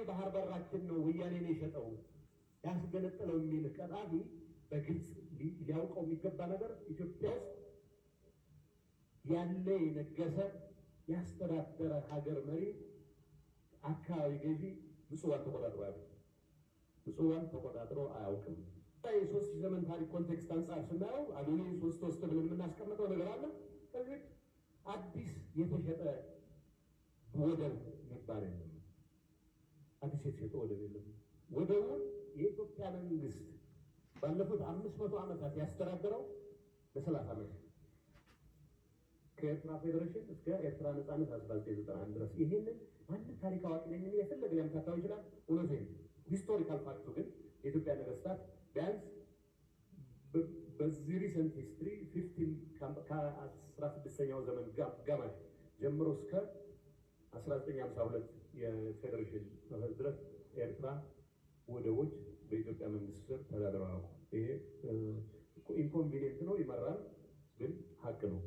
ባህር በራችን ነው፣ ወያኔ ነው የሸጠው ያስገነጠለው የሚል ቀጣፊ በግልጽ ሊያውቀው የሚገባ ነገር ኢትዮጵያ ውስጥ ያለ የነገሰ ያስተዳደረ ሀገር መሪ አካባቢ ገዢ ምጽዋን ተቆጣጥሮ አያውቅም። ምጽዋን ተቆጣጥሮ አያውቅም። የ3000 ዘመን ታሪክ context አንጻር ስናየው አዶኒ ሶስት ሶስት ብለን የምናስቀምጠው ነገር አለ። ከዚህ አዲስ የተሸጠ ወደብ የሚባል የለም። አዲስ የተሸጠ ወደብ የለም። ወደቡን የኢትዮጵያ መንግስት ባለፉት 500 ዓመታት ያስተዳደረው ለ30 ዓመት ከኤርትራ ፌዴሬሽን እስከ ኤርትራ ነፃነት 1991 ድረስ። ይሄንን ማንም ታሪክ አዋቂ ነኝ የሚል የፈለገ ሊያምታታው ይችላል። እውነቱ ይሄ historical fact ኡ ግን የኢትዮጵያ ነገስታት ቢያንስ በዚህ recent history 15 ከ16ኛው ዘመን አጋማሽ ጀምሮ እስከ 1952 የፌዴሬሽን ድረስ ኤርትራ ወደቦች በኢትዮጵያ መንግስት ስር ተዳድረው አያውቁም። ይሄ inconvenient ነው፣ ይመራል፣ ግን ሀቅ ነው።